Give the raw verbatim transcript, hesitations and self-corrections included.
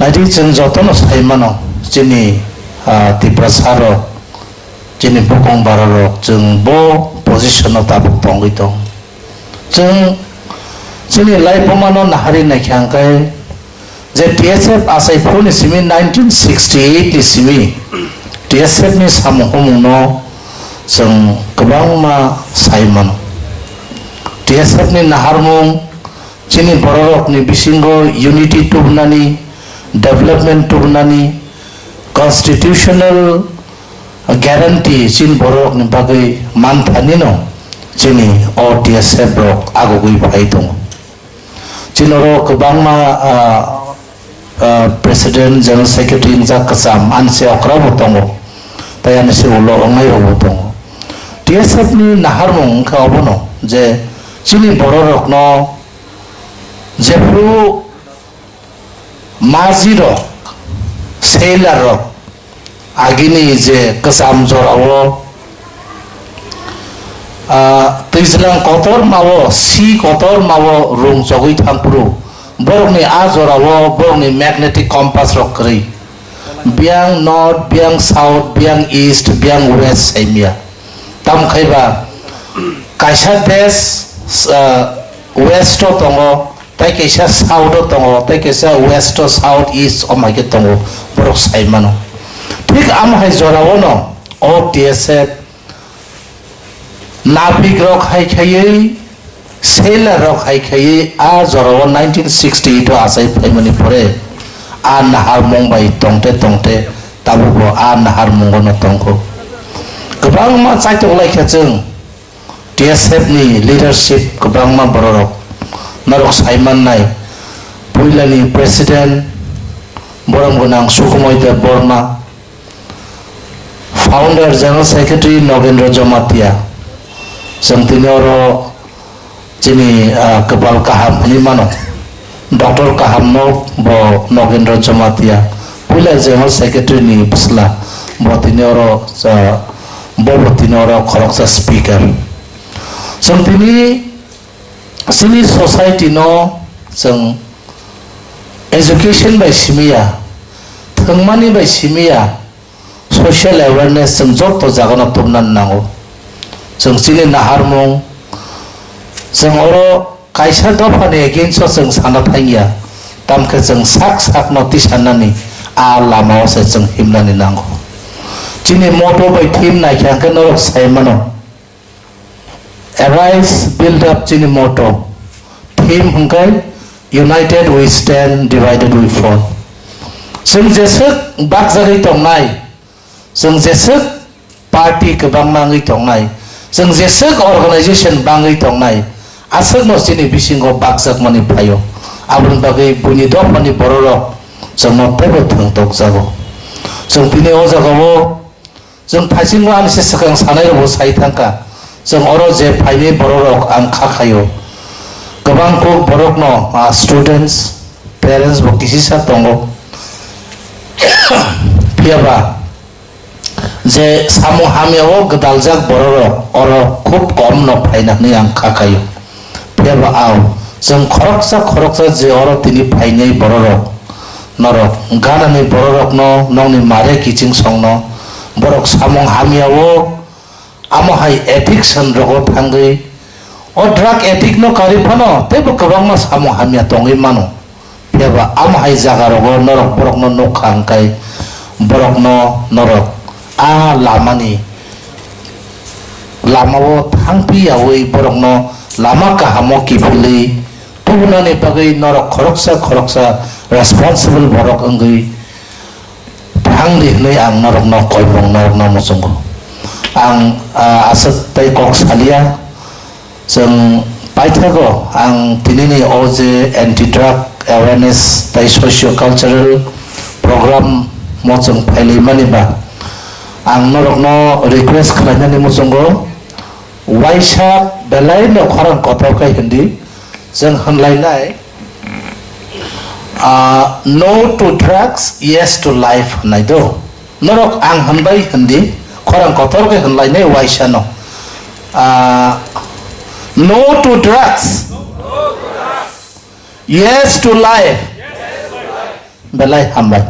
Adi chwng jotono sai mano, chini, ah, Tiprasa rok, chini bukung bara rok, chwng bo position o tabuk tongwi tong. Chwng chini laibuma no nahari naikha hwnkhe je T S F achai phuru ni simi nineteen sixty eight ni simi T S F ni samung humung no chwng kwbangma sai mano. T S F ni naharmung chini bororokni bisingo unity tubunani, development tubunani, constitutional guarantee chini bororokni bagwi manthanino chini O T S F rok agugwi phai tongo. Chini oro kwbangma, ah, ah, President, General Secretary wngjak kwcham, ani se okra bo tongo, tei ani se ulo wngnai rok bo tongo. T S F ni naharmung wngkha obono je chini bororokno jephru Majirok, sailorrok, agini je kwcham jorao, ah, twijlang kotormao, si kotormao rung chogwi thangphuru, borokni a jorao borokni magnetic compass rok kwrwi. Biyang north, biyang south, biyang east, biyang west saimya. Tamo khaiba kaisa desh, ah, west o tongo, tei kaisa south o tongo, tei kaisa west o, south east o mai khe tongo, borok sai mano. Thik amo hai jorao no o T S F nabik rok hai khaiwi, sailor rok hai khaiwi a jorao nineteen sixty eight o achai phaimani pore a naharmung bai tongte tongte tabukbo a naharmungo no tongkho. Kwbangma chaitok lai khe chwng T S F ni leadership kwbangma bororok norok sai mannai, puilani president borom gwnang Sukhumoi Debbarma, founder general secretary Nogendra Jamatia, chwng tini oro chini, ah, kwpal kaham hinwi mano. Doctor kaham no bo Nogendra Jamatia, puila General Secretary ni bwsla, bo tini oro, ah, bo bo tini oro khoroksa speaker. Chwng tini chini society no chwng education bai simiya, thwngmani bai simiya, social awareness chwng joto jagano tubunani nango. Chwng chini naharmung, chwng oro kaisa dophani against o chwng sana thangya, tamkhe chwng sak sakno tisanani a lamao se chwng himnani nango. Chini motto bai theme naikha hwnkhe norok sai mano. Arise, build up chini motto. Theme hwnkhe United we stand, divided we fall. Chwng jeswk bakjagwi tongnai, chwng jeswk party kwbangma wngwi tongnai, chwng jeswk organization bangwi tongnai, aswkno chini bisingo bakjakmani phaio. Aboni bagwi buini dophani bororok chwngno teibo thwng tokjago. Chwng tini o jagao Chwng phaisingo ani se swkang sanai rokbo sai thangkha. Chwng oro je phainai bororok ang kha khaio. Kwbang kuk borokno, ah, students, parents bo kisisa tongo. Phiyaba je samung hamyao gwdaljak bororok oro khub kom no phaina hwnwi ang kha khaio. Phiyaba ao, chwng khoroksa khoroksa je oro tini phainai bororok, norok, ganani bororokno, nokni mare kiching songno, borok samung hamyao, amo hai addiction rogo thangwi, o drug addict no karwi phano teibo kwbangma samung hamya tongwi mano. Phiyaba amo hai jaga rogo norok borokno nukha hwnkhe borokno norok a lamani lamao thangpi yaui borokno lama kahamo kiphilwi tubunani bagwi norok khoroksa khoroksa responsible borok wngwi thangdi hwnwi ang norokno koimung norokno muchungo. Ang, ah, aswk tei kok salia. Chwng paithago ang tinini o je anti-drug awareness tei socio-cultural program o chwng phailaimani ba ang norokno request khlainani muchungo, waisa belai no khorang kotor khe hindi, chwng hwnlainai, ah, "No to drugs, yes to life" hwnai do. Norok ang hwnbai hwndi, khorang kotor khe hwnlainai waisa no. Ah, "No to drugs, yes to life." Belai hambai.